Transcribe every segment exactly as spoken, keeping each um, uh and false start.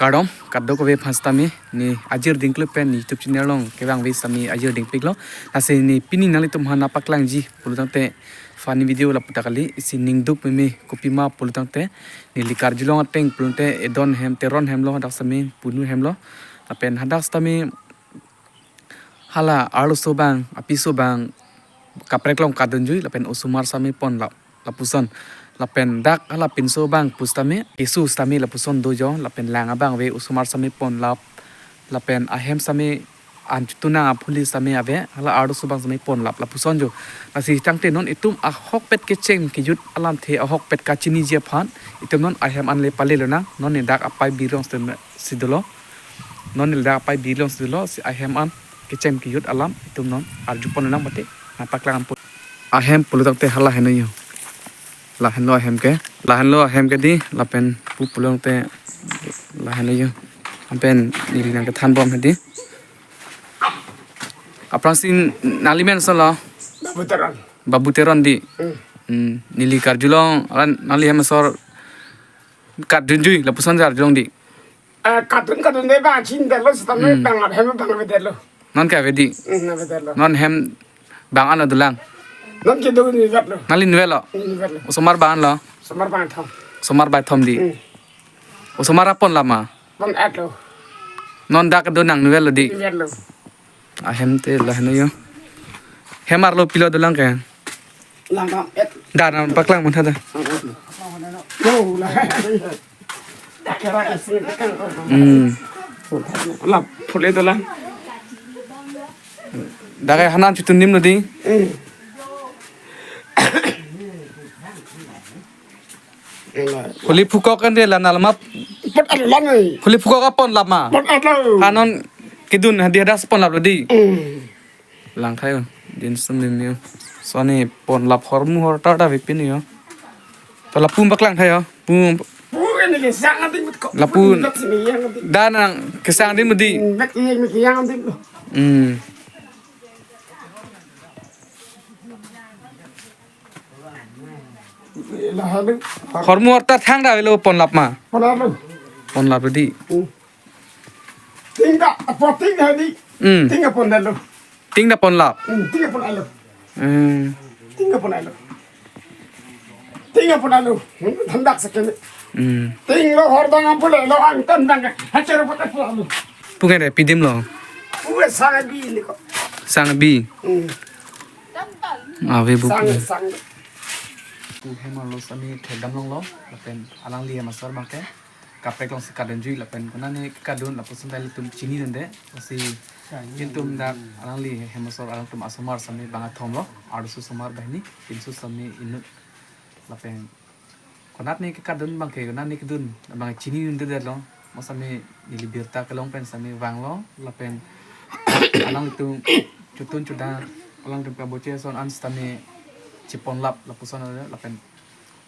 Kardom, kadokave aphan sitame, ne ajir dingklu pen ne YouTube channel along kevangve sitame ajir dingpiklo. Lasi ne pini nanglitum aphan nangpaklangji pulo tangte funny video lapu ta kali, isi ningduk meme kopima pulo tangte, neli karjulong ateng pulo tangte Edon hem, Teron hemlo, hadak sitame Punu hemlo. Lapen hadak sitame hala arloso abang, apiso abang kaprek along kadunjui lapen osomar sitame ponlap lapuson. Lapen dak hala pinso abang pusitame, keso sitame lapuson do jo, lapen lang abang ave, osomar sitame ponlap, lapen ahem sitame an chutunang aphuli sitame ave, hala arloso abang sitame ponlap lapuson jo. Lasi tangte non itum ahokpet kecheng kejut alamthe ahokpet kachiniji aphan, itum non ahem an le pale lonang, non ne dak apei birong sitame si dolo. Non ne dak apei birong si dolo, si ahem an kecheng kejut alam itum non arjupon lonang mate nangpaklang po. Ahem pulo tangte hala henlo jo. Lahenlo ahem ke. Lahenlo ahem ke dei, lapen pu pulo tangte lahenlo jo. Lapen neli nangkethan bom he dei. Aphrangsi nangli men koson lo? Babu Teron. Babu Teron dei. Hmm. Hmm, neli karjulong, alan nangli hem asor kadunjui lapuson karjulong dei. Eh, kadun kadunde abang chinidetlo, sitame Hmm. abang ahem abang avedetlo. Non ke ave dei. Hmm, avedetlo. Non hem abang an dolang. Non kedo inutvetlo. Nangli inutvetlo. Inutvetlo. Osomar abang an lo. Osomar abang thom. Osomar abang thom dei. Hmm. Osomar aponlap ma? Pon-etlo. Non dak do nang inutvetlo dei. Inutvetlo. Ahem te lahenlo jo. Hem arlo pilo dolang ke? Lang kam et. Da nangpaklang mantha da. Yo, la. Dak kera isi kan. Hmm. La, phule dolang. Dak ke hanan chutun nimlo dei. Hmm. Holi phukok kan dei la nalma. Pon-etlo lang eh. Holi phukok aponlap ma? Pon-etlo. Ha non kedun hadi hadak ponlaplo dei. Hmm. Lang thayo. Din sum din yo. Soni ponlap hormu hortar ta vepin yo. To lapu paklang thayo. Pu Pu ini kesang adim ko. Lapu. Dak sini yang adim. Da nangkesang adim dei. Dak ini yang adim. Hmm. Lahenlo. Hormu hortar thang ta avelo ponlap ma? Ponlaplo. Ponlaplo dei. Hmm. Ting ta, apo ting hadi. Hmm. Ting aponlo. Ting ta ponlap. Hmm, ting aponlo. Hmm. Ting aponlo. Ting aponlo. Hmm, thandak sekali. Hmm. Ting lo hordang ampule lo ang tandang. Hacer apo aponlo. Pu ke dei pidimlo. Pu sang abi ni ko. Sang abi. Hmm. Ave bu. Sang, sang. Pu hem arlo sitame thekdam longlo, lapen alangli hem asor abang ke kaprek alongsi kadunjui lapen konane kadun lapuson ta ilitum chinidunde. Lasi ilitum dak alangli hem asor alangtum asomar sitame bang athomlo, arloso osomar banghini, pinso sitame inut, lapen konat ne kekadun abang ke, konat ne kedun abang chinidundedetlo. Mo sitame neli birta kelong pen sitame vanglo, lapen alanglitum chutun chudang, alangtum kaboche ason an sitame cheponlap lapuson ave, lapen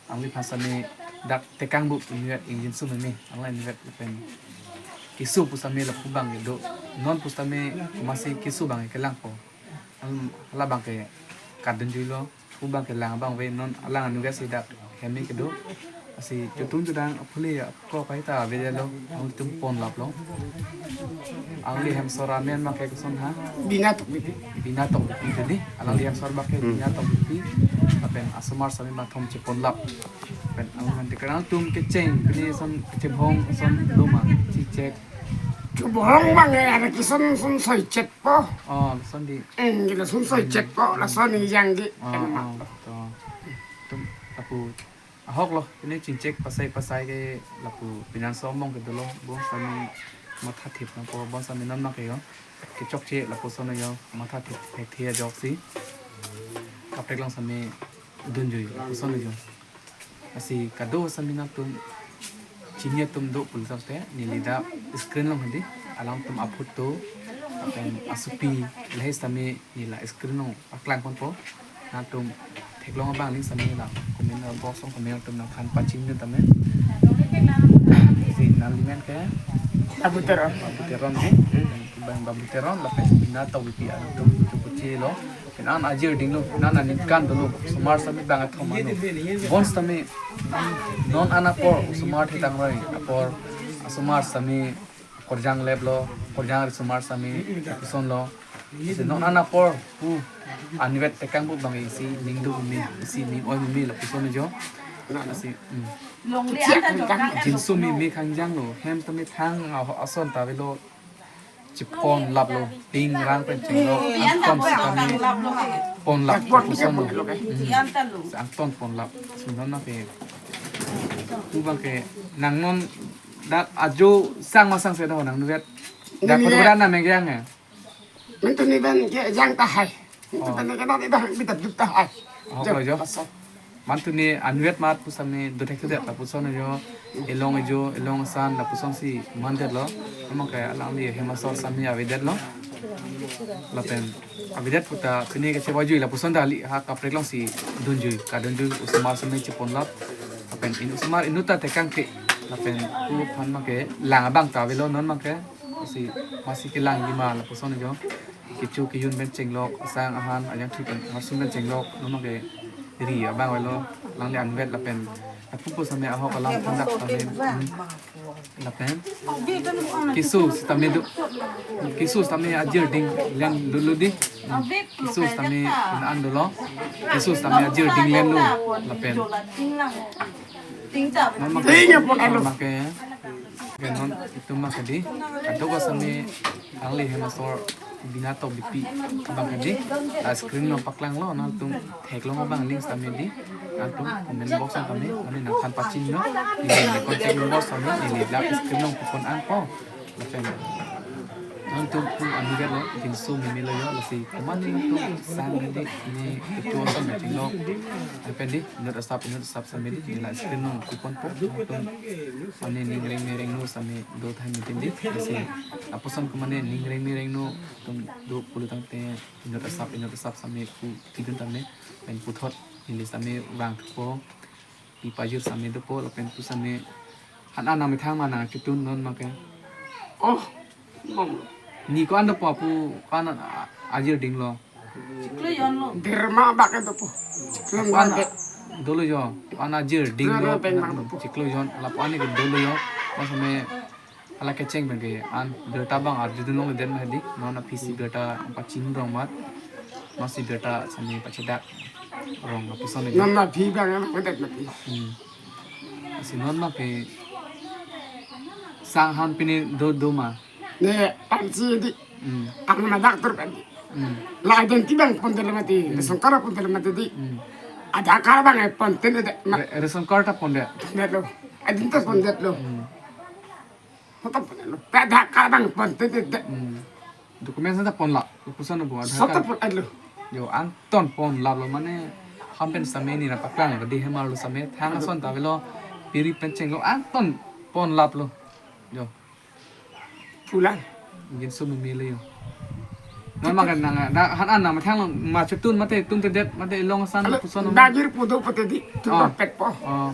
alangliphan sitame dak tekang bu inutvet, ingjinso meme, alangli inutvet lapen keso pu sitame lapu abang do, non pu sitame masi keso abang kelangpo. Alang hala abang ke kadunjuilo. Pu abang ke lang abang ave, non alang anutvet si dak hem kedo. Lasi chutun chudang aphule ako kaita avedetlo, alanglitum ponlaplo. Alangli hem asor amen abang ke koson ha? Bina Tokbipi. Bina Tokbipi tadi. Alangli hem asor abang ke Hmm. Bina Tokbipi. Lapen asomar sitame bang thom cheponlap. Lapen alangli mante karang atum kecheng, pini son kechebhong son loma, chechek. Kebohong abang eh, ada kison son soi chet po. Oh, son dei. Hmm, kita son soi chet po, lason ni yang di. Oh, Enak. Oh, to. Tum lapu ahok lo, pini chingchek pasai pasai ke lapu pinanso among ke dolo, bonsitame mathathip nangpo, bonsitame non abang ke jo. Kechokche lapuson jo, mathathip thekthe ajoksi. Kaprek along sitame dunjui lapuson jo. Lasi kado sitame nangtum chini atum do pulo tangte, neli dak screen along hadi, alangtum aphoto, lapen asopi, lahei sitame neli la screen along paklang ponpo. Nangtum theklong abang aling sitame la comment box along comment nangtum nangthan pachini tame. Si nangli men ke? Babu Teron. Babu Teron ke? Bang Babu Teron, lapen Bina Tokbipi alangtum chepuchelo. Pen an ajir dinglo, pen an aningkan dolo, osomar sitame bang athom ano. Bonsitame non an apor osomar thetangroi apor Asomar sitame korjang lep lo, korjang risomar sitame lapuson lo. Lasi non an apor pu anvet tekang pu abang isi ning do meme, isi ning oi meme lapuson jo. Lasi, hmm. Jinso meme kangjang lo, hem tame thang aho ason ta avelo, chepon lap lo, ting rang pen chenglo, angton sitame pon lap lapuson lo. Hmm. Angton pon lap. Lasi non abang ke, pu abang ke nang non dak ajo sang masang se do nang nuvet. Dak Nini kodan na meng yang ya. Mantu ni ban ke jang tahai. Mantu Oh. ban ke na de dah bidap dup tahai. Oh, Jo, kalau jo. Pasal. Mantu ni anvet mat pu sitame do thek thek lapuson jo. Elong ejo, elong asan lapuson si mandet lo. Amang ke alangli hem asor sitame avedet lo. Lapen avedet puta pini ke chewa jui lapuson dali ha kaprek along si dunjui, kadunjui osomar sitame chepon lap. Lapen in osomar inut ta tekang ke. Lapen pu aphan abang ke lang abang ta avelo non abang ke. Lasi masi kelang lima lapuson jo. Kecho kejun pen chenglok, asang ahan, ajang thu pen, asum pen chenglok, non abang ke ri abang avelo, alangli anvet lapen. Apu pu sitame ahok alam thandak sitame, hmm, lapen. Keso sitame do, keso sitame ajir ding len lulu di. Hmm. Keso sitame in an dolo. Keso sitame ajir ding len lo, lapen. Non abang ke, Ting ya pon alo. non abang ke, ke non itum abang ke di. Kadokave sitame alangli hem asor bina to bipi abang ke di. La screen along paklang lo, non itum theklong abang link sitame di. Itum comment box sitame, mane nangthan pachin non. Neli contact number sitame, neli la screen along pupon angpo. Lapen non itum pu anvet lo, jinso meme lo jo, lasi komat ni itum sang di, ne kecho asam chenglo. Lapen di, inut asap, inut asap sitame di, neli la screen along puponpo. Itum mane ning rengme rengno sitame do thai meten di. Lasi lapuson ke mane ning rengme rengno itum do pulo tangte inut asap, inut asap sitame pu kidun tame, pen puthot neli sitame vang thupo. Pi pajir sitame dopo lapen pu sitame han an nangmethang ma nangchetun non abang ke. Oh, mong. Ni ko-an dopo pu ko-an a-, ajir ding lo. Chiklo jon lo. Derma bak dopo. Chiklo Ko-an jon de. dolo jo. Ko-an ajir ding Derma lo. beng bang dopo. Chiklo jon. Lapu an ke dolo jo. Ko sitame hala kecheng pen ke an birta abang arjudun longledet ma di. Non aphi si birta pachin rong mat. Masi birta sitame pachedak rong lapuson lagi. Non ma phi bang ma pedet ma phi. Hmm. Lasi non abang ke sang han pine do do ma. Ne, pansi di. Hmm. Ang na doctor kan di. Hmm. La identity bang pondet lo mati. Hmm. Ration card pondet lo mati di. Hmm. Aadhaar card bang pondet de. Ma Re-, ration card ta pondet. pondet lo. Identity pondet lo. Hmm. Hotam pondet lo. Aadhaar card bang pondet de. Hmm. Dokumen seta pon lap, lapuson bo Aadhaar Sota card. pon adlo. Jo, angton pon lap lo mane, ham pen sitame neli nangpaklang lo, di hem arlo sitame, thang ason ta avelo, piri pen chenglo, angton pon lap lo. Jo. Pulang. Jinso meme lo jo. Non abang ke nang, da, han an nangmethang lo, ma chetun mate, tuntedet, mate elong asan, Alo, lapuson lo. Dagir pudo pate di, tun Oh. pet po. Oh.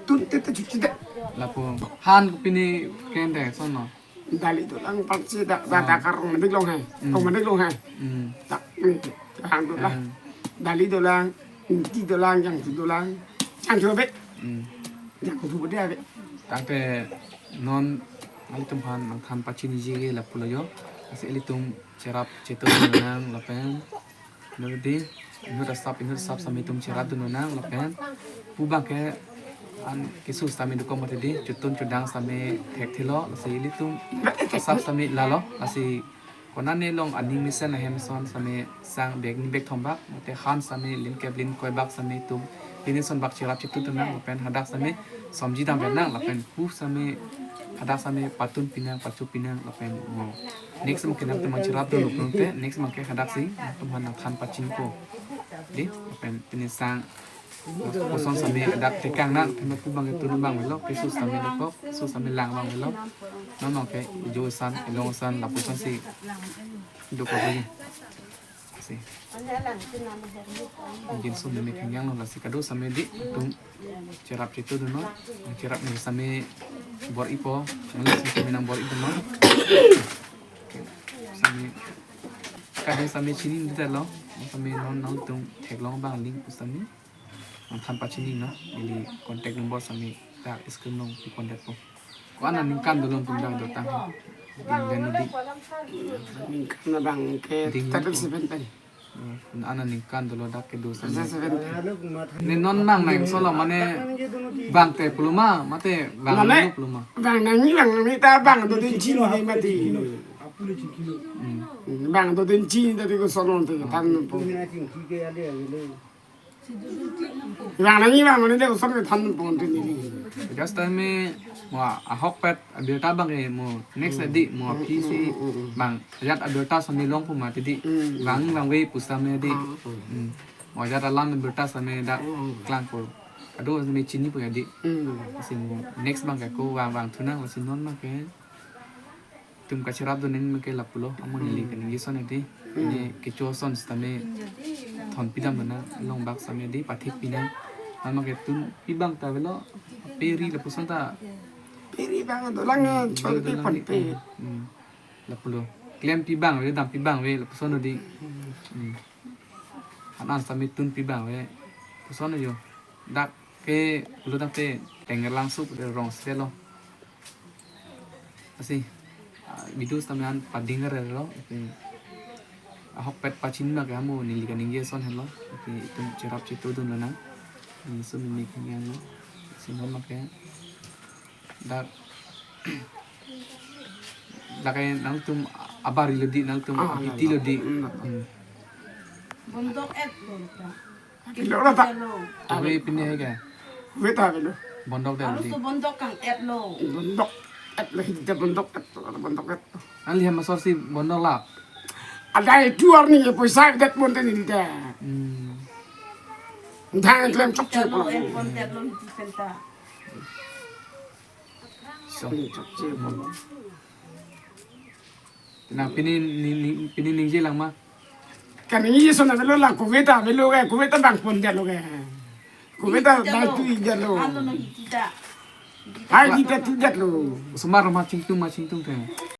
Tunte te chuchi de. Lapu, han pine kende, son lo. Dali dolang pansi da, da, Hmm. da karong madik long hai. Hmm. Rong madik long hai. Hmm. Tak, hmm, hang dolang. Hmm. Dali dolang, inti dolang, jangthu dolang. Jangthu be. Hmm. Jangthu be de be. Tangte non ilitum aphan nangthan pachiniji ke lapu lo jo. Lasi ilitum cherap chetun nang lapen. Nurdi, inut asap, inut asap sitame itum cherap dun nang lapen. Pu abang ke an keso sitame dokok mati di, chetun chedang sitame thekthelo, lasi ilitum asap sitame lalo, lasi konane along aning mesen ahem ason sitame sang bag ni bag thom bak, mate han sitame lin kep lin koi bak sitame itum lin ason bak cherap chetun dun nang lapen hadak sitame somji dam pen nang lapen pu sitame hadak sitame patun pinang pachu pinang lapen mo. Next abang ke nangtum nangcherap dolo pulote, next abang ke hadak si nangtum aphan nangthan pachinpo. Di, lapen pini sang koson sitame hadak tekang nang, pini pu abang ke tun abang avelo, keso sitame dokok, keso sitame lang abang avelo. Non abang ke ijo asan, elong asan, lapuson si dokok lagi. Si. Jinso meme khangjang lo lasi kado sitame di itum cherap chetun dun non. Cherap ni sitame bor-ipo. Nang sitame nangbor-i dun non. Sitame kado sitame chini detlo. Sitame non nangtum theklong abang link sitame nangthan pachini non. Ili contact number sitame ta screen along pi contact po. Ko-an aningkan dolo tum dak dotang? Ding den di. Ningkan abang ke Ding. Total seven pen. Hmm, ko-an aningkan dolo dak kedo Total same? Seven pen. Ne non nang nang solo mane bang te pulo ma, mate bang Mane? Lo pulo ma? Bang nang ni bang ni ta bang do din chini ni mati. Hmm. Bang do din chini tadi ko solo te than po. Bang nang ni bang ni de ko solo than po te ni. Just time mo ahokpet abirta bang ke mo next di mo aphi si bang ajat abirta sami long pu mati di. Hmm. Bang bang we pusitame di. Ah, hmm. Hmm. Mo ajat alam abirta sami dak Hmm. Klang ko. Ado me chini pu ya di. Hmm. Si mo next bang ke ko bang bang thu nang si non bang ke. Tum kacherap do neng me ke lapulo amo neli Hmm. Kaningje ason di. Hmm. Ne kecho ason sitame thon pidam na long bak same di pathik pina. Ama ke tun pi bang ta avelo. Peri lapuson ta. Peri bang dolang Hmm, chon pi dolang pon di. Pe. Hmm. Lapulo. Klem pi bang we, dam pi bang we, lapuson di. Hmm. Hmm. An-an sitame tun pi bang we. Lapuson yo. Dak ke pulo dak te tenger langsup de rong selo. Asi, ah, video sitame an pading re lo. Oke. Ahokpet pachin ma ke amo neli kaningje ason helo. Oke, itum cherap cheto dun lo na. Ini so mimi kanyang lo. Si non ma ke. Dak dak ke nangtum abari lo di, nangtum Ah, apiti lo di. Hmm. Hmm. Bondok et lo ta. Pilo lo ta. Ave pine hai ke? Ave ta pilo. Bondok de Harus di. Tu bondok kang et lo. Bondok et lo, hita bondok et lo, bondok et lo. An lihem asor si bondok la. Ada itu arni poisa det monte ni ta. Hmm. Dang klem chok chok Lo lo. En pon et lo hiti penta. So. Chok chok lo. Nang pini ni, ni pini ningje lang ma. Kaningje ason avelo la kuveta avelo ke, kuveta bang pon det lo ke. Kuveta Hiti bang lo. Tu det lo. Ano no hiti ta. Hai hiti tu det lo. Osomar ma chingtum ma chingtum te.